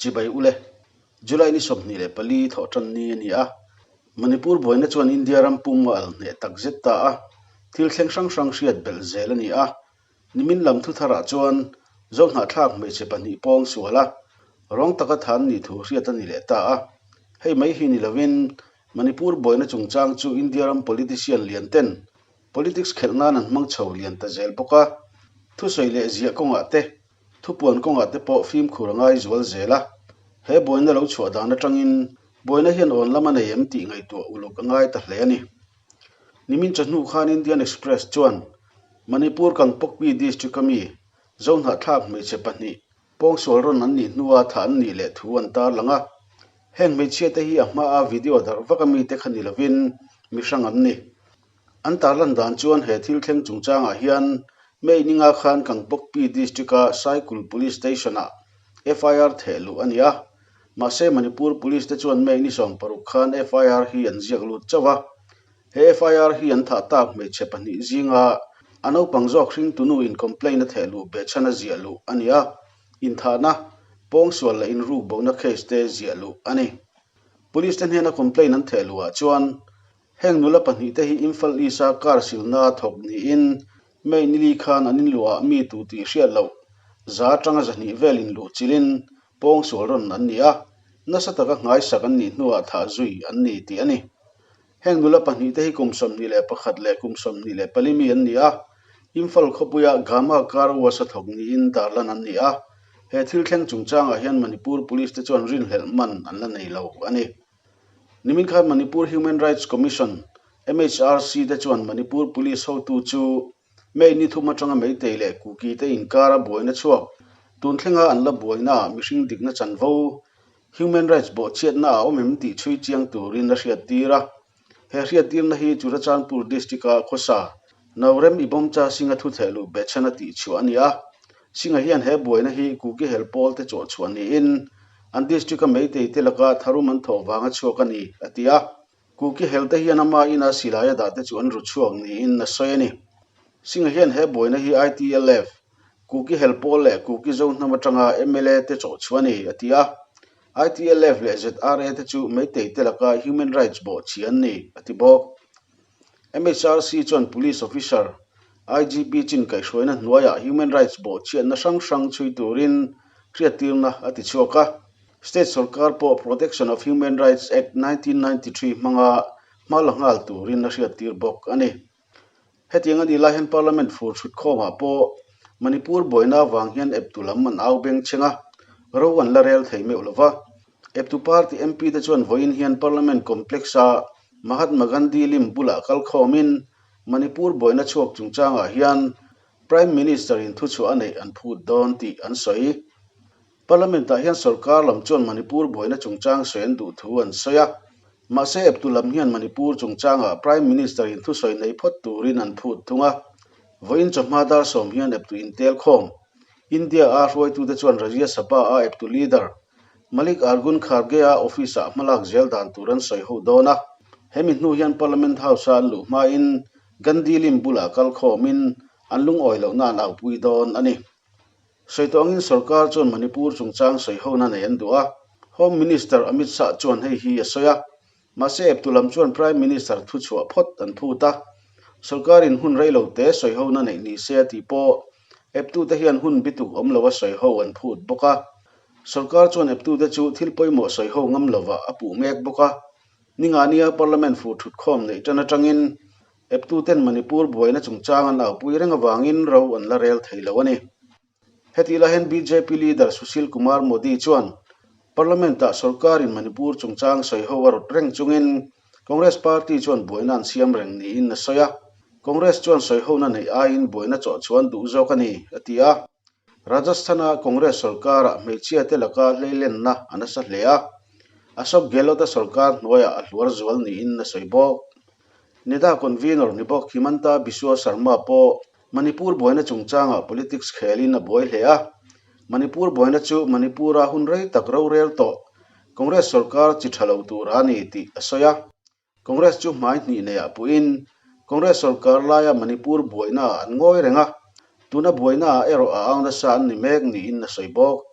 Chibai ule, July ni 24 thawhtan ni a ni a. Manipur buaina chuan India ram pum a al hneh tak zet ta a, thil thleng hrang hrang hriat belh zel a ni a. Nimin lam thutharah chuan Zohnahthlak hmeichhe pahnih pawng sual a, rawng taka than nih thu hriat a ni leh ta a. Hei mai hi ni lovin Manipur buaina chungchang chu India ram politician lian ten Politics khelh nan an hmang chho lian ta zel bawk a, thusawi leh ziah kawngah te, thupuan kawngah te pawh fimkhur a ngai zual zel a. He buaina lo chhuah dan atangin buaina hian awn lam a nei em tih ngaihtuah uluk a ngai ta hle a ni. Nimin chawhnu khan Indian Express chuan Manipur Kangpokpi District-a mi Zohnahthlak hmeichhe pahnih pawngsual rawn an nih hnua thah an nih leh thu an tarlang a. Heng hmeichhiate hi a hmaa video darh vak a mite kha ni lovin mi hrang an ni. An tarlan dan chuan he thil thleng chungchangah hian May ninga khan Kangpokpi District-a Saikul Police Station-ah FIR theh luh a ni a. Mahse Manipur Police te chuan May ni 16 khan FIR hi an ziak lut chauh a. He FIR hi an thah tak hmeichhe pahnih zinga a naupang zawk hringtunu in complaint a theh luh behchhan a ziah luh a ni a. Inthahna, pawngsual leh inruk bona case te ziah luh a ni. Police te hnena complaint an theh luhah chuan Heng nula pahnihte hi Imphal East-a car silna thawk niin May nili khan an inluhah mi tu tih hriat loh za atanga zahnih vel inluh chilhin pawngsual rawn an ni a, nasa taka nghaisak an nih hnuah thah zui an ni tih a ni. Heng nula pahnihte hi kum 21 leh kum 24 mi an ni a, Imphal khawpuia Gama car wash a thawk niin tarlan an ni a, he thil thleng chungchangah hian Manipur Police te chuan rinhlelh man an la nei lo a ni. Nimin khan Manipur Human Rights Commission, MHRC, te chuan Manipur Police hotu chu May ni thum atanga Meitei leh Kuki te inkara buaina chhuak tun thlenga an la buainaah mihring dikna chanvo, human rights, bawhchhiatna a awm em tih chhui chiang turin a hriattir a. He hriattirna hi Churachandpur District-a khawsa Naurem Ibomcha Singh-a thutheh luh behchhan a tihchhuah a ni a. Singh-a hian he buaina hi Kuki hel pawl te chawhchhuah niin an district-a Meitei te laka tharum an thawh vanga chhuak a ni, a ti a. Kuki hel te hian ama ina silai a dah te chu an ru chhuak niin a sawi a ni. Singh-a hian he buaina hi ITLF, Kuki hel pawl leh Kuki Zo hnam atanga mla te chawhchhuah a ni, a ti a. ITLF leh ZRA te chu Meitei te laka human rights bawhchhi an ni, a ti bawk. MHRC chuan Police Officer, IGP chin kaihhruaina hnuaiah human rights bawhchhiatna hrang hrang chhui turin hriattirna a ti chhuak a. State sorkar pawh Protection of Human Rights Act 1993 hmanga hma la nghal turin a hriattir bawk a ni. Hetiang a nih lai hian Parliament fur chhut khawmah pawh Manipur buaina avang hian eptu lam an au beng chheng a, ro an la rel thei meuh lo va. Eptu party MP te chuan vawiin hian Parliament Complex-a Mahatma Gandhi lim bulah kal khawmin Manipur buaina chhuak chungchangah hian Prime Minister-in thuchhuah a neih an phut dawn tih an sawi. Parliament-ah hian sorkar lam chuan Manipur buaina chungchang sawi an duh thu an sawi a. Mahse eptu lam hian Manipur chungchangah Prime Minister-in thusawi nei phawt turin an phut thung a. Vawiin chawhma dar sawm hian eptu intel khawm India-a hruaitute chuan Rajya Sabha-a eptu leader Malik Argun Kharge-a office-ah hmalak zel dan tur an sawi ho dawn a. Hemi hnu hian Parliament House-a an luh hmain Gandhi lim bulah kal khawmin an lungawi lohna an aupui dawn a ni. Sawi tawh angin sorkar chuan Manipur chungchang sawi hona nei an duh a, Home Minister Amit Shah chuan hei hi a sawi a. Mahse eptu lam chuan Prime Minister thuchhuah phawt an phut a, sorkarin hun rei lo te sawi hona neih ni se a tih pawh eptute hian hun bituk awm loa sawi ho an phut bawk a. Sorkar chuan eptute chu thil pawimawh sawi ho ngam lovah a puh mek bawk a. Ningania Parliament fur thutkhawm neih tan atangin eptuten Manipur buaina chungchang an aupui reng avangin ro an la rel thei lo a ni. Hetih lai hian bjp leader Sushil Kumar Modi chuan Parliament-ah sorkarin Manipur chungchang sawi ho a rawt reng chungin Congress party chuan buaina an siam reng niin a sawi a. Congress chuan sawi hona neih aiin buaina chawh chuan duh zawk a ni, a ti a. Rajasthan-a Congress sorkarah hmeichhiate laka hleilenna a nasa hle a, Ashok Gehlot-a sorkar hnuaiah a hluar zual niin a sawi bawk. NEDA convener ni bawk Himanta Biswa Sarma pawh Manipur buaina chungchangah politics khelin a buai hle a. Manipur buaina chu Manipur-a hun rei tak rorel tawh Congress sorkar chi tha lo tur a ni tih a sawi a. Congress chu hmai hnih neiah puhin Congress sorkar laia Manipur buainaah an ngawi reng a, tuna buainaah erawh a ang nasa an ni mek niin a sawi bawk.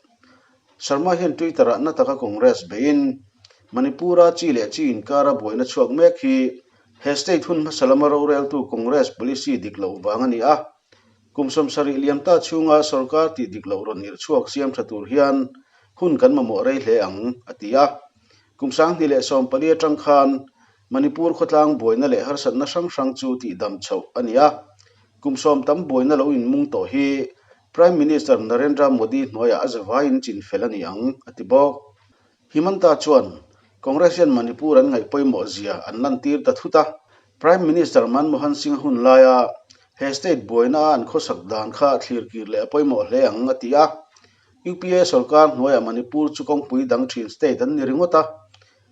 Sharma hian Twitter-ah na taka Congress beiin, Manipur-a chi leh chi inkara buaina chhuak mek hi he state hun hmasa lama roreltu Congress policy dik loh vang a ni a. Kum 70 liam ta chhunga sorkar tih dik loh rawn irh chhuak siam tha tur hian hun kan mamawh rei hle ang, a ti a. Kum 2014 atang khan Manipur khawtlang buaina leh harsatna hrang hrang chu tihdam chhoh a ni a. Kum sawm tam buaina lo inmung tawh hi Prime Minister Narendra Modi hnuaiah a zavaiin chinfel a ni ang, a ti bawk. Himanta chuan Congress hian Manipur an ngaih pawimawh zia an lantir ta thut a. Prime Minister Manmohan Singh hun laia he state buaina a an khawsak dan kha thlir kir leh a pawimawh hle ang, a ti a. UPA sorkar hnuaiah Manipur chu kawngpui dang thin state an ni ringawt a.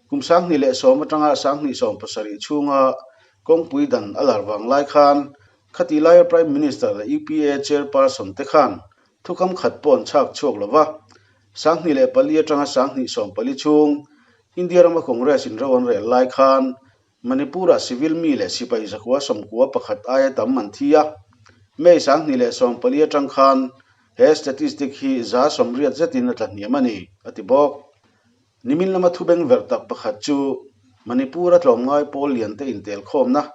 Kum 2010 atanga 2017 chhunga kawngpui dan a lar vang lai khan khatih laia Prime Minister leh UPA Chairperson te khan thukam khat pawh an chhak chhuak lo va. 2004 atanga 2014 chhung India rama Congress in ro an rel lai khan Manipur-ah civil mi leh sipai zakua 91 aia tam an thi a. May 2014 atang khan he statistic hi 80% zetin a tlahniam a ni, a ti bawk. Nimin lama thubeng verh tak pakhat chu Manipur-a tlawmngai pawl liante intelkhawmna,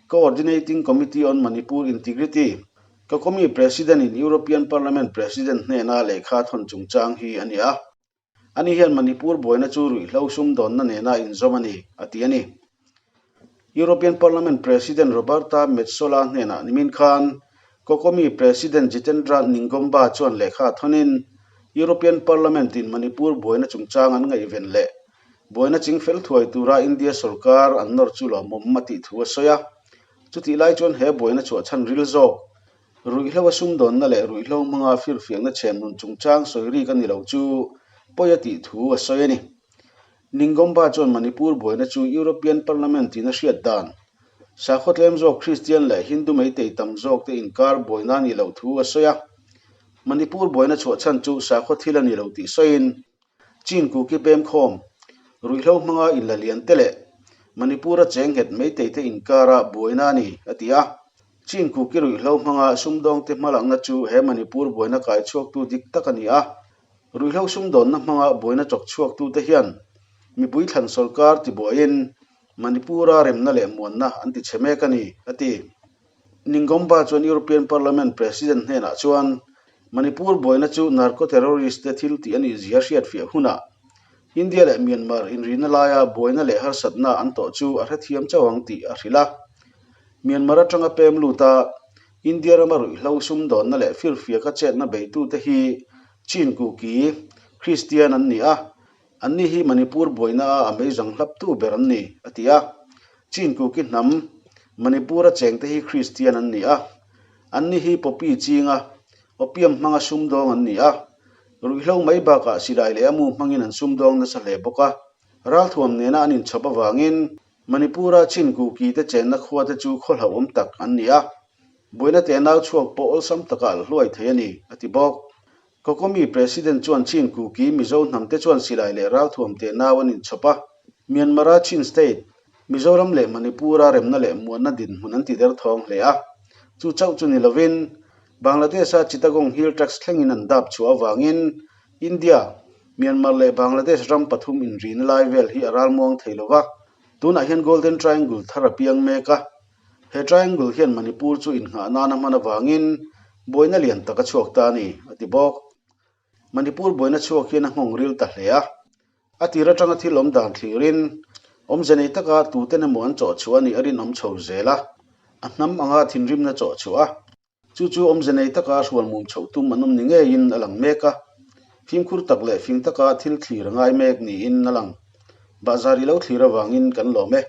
Coordinating Committee on Manipur Integrity, Kokomi President-in European Parliament President hnena lehkha thawn chungchang hi a ni a. Ani hian Manipur buaina chu ruihhlo sumdawnna nena inzawm a ni, a ti a ni. European Parliament President Roberta Metsola hnenah nimin khan Kokomi President Jitendra Ningomba chuan lehkha thawnin European Parliament-in Manipur buaina chungchang an ngaihven leh buaina chingfel thuai tura India sorkar an nawr chu lawmawm a tih thu a sawi a. Chutih lai chuan he buaina chhuah chhan ril zawk, ruihhlo a sumdawnna leh ruihhlo hmanga firfiakna chhem nun chungchang sawi rik a ni lo chu pawi a tih thu a sawi a ni. Ningomba chuan Manipur buaina chu European Parliament-in a hriat dan, sakhaw tlem zawk Kristian leh Hindu meitei tam zawkte inkar buaina a nih loh thu a sawi a. Manipur buaina chhuah chhan chu sakhaw thil a ni lo tih sawiin, Chin Kuki pemkhawm, ruihhlo hmanga inla lian te leh Manipur-a cheng nghet meiteite inkara buaina a ni, a ti a. Chin Kuki ruihhlo hmanga sumdawngte hmalakna chu he Manipur buaina kai chhuaktu dik tak a ni a. Ruihhlo sumdawnna hmanga buaina chawk chhuaktute hian mipui thlan sorkar tibuaiin Manipur-a remna leh muanna an ti chhe mek a ni, a ti. Ningomba chuan European Parliament President hnenah chuan Manipur buaina chu narco-terrorist te thil tih a nih zia hriatfiah hunah India leh Myanmar inrihna laia buaina leh harsatna an tawh chu a hrethiam chauh ang tih a hrilh a. Myanmar atanga pem lut a, India rama ruihhlo sumdawnna leh firfiaka chetna beitute hi Chin Kuki, Kristian an ni a, anni hi Manipur buaina a a meizang hlaptu ber an ni, a ti a. Chin Kuki hnam, Manipur-a chengte hi Kristian an ni a, anni hi poppy chinga, opium hmanga sumdawng an ni a. Ruihhlo mai bakah silai leh a mu hmangin an sumdawng nasa hle bawk a. Ralthuam nena an inchhawp avangin Manipur-a Chin Kuki te chenna khua te chu khaw hlauhawm tak an ni a, buaina tenau chhuak pawh awlsam taka alh hluai thei a ni, a ti bawk. Kokomi President chuan Chin Kuki Mizo hnam te chuan silai leh ralthuam tenau an inchhawp a, Myanmar-a Chin State, Mizoram leh Manipur-a remna leh muanna dinhmun an ti derthawng hle a. Chu chauh chu ni lovin, Bangladesh-a Chittagong Hill Tracts thlengin an dap chhuah avangin India, Myanmar leh Bangladesh ram pathum inrihna lai vel hi a ralmuang thei lo va, tunah hian Golden Triangle thar a piang mek a. He triangle hian Manipur chu innghah nan a hman avangin buaina lian tak a chhuak ta a ni, a ti bawk. Manipur buaina chhuak hian a nghawng ril ta hle a. A tir atanga thil awm dan thlirin awmze nei taka tuten emaw an chawh chhuah a nih a rinawm chho zel a, a hnam anga thinrimna chawh chhuah a. Chu chu awmze nei taka hrual mum chhoh tum an awm ni ngeiin a lang mek a, fimkhur tak leh fing taka thil thlir a ngai mek niin a lang. Bahzar i lo thlir avangin kan lawm e.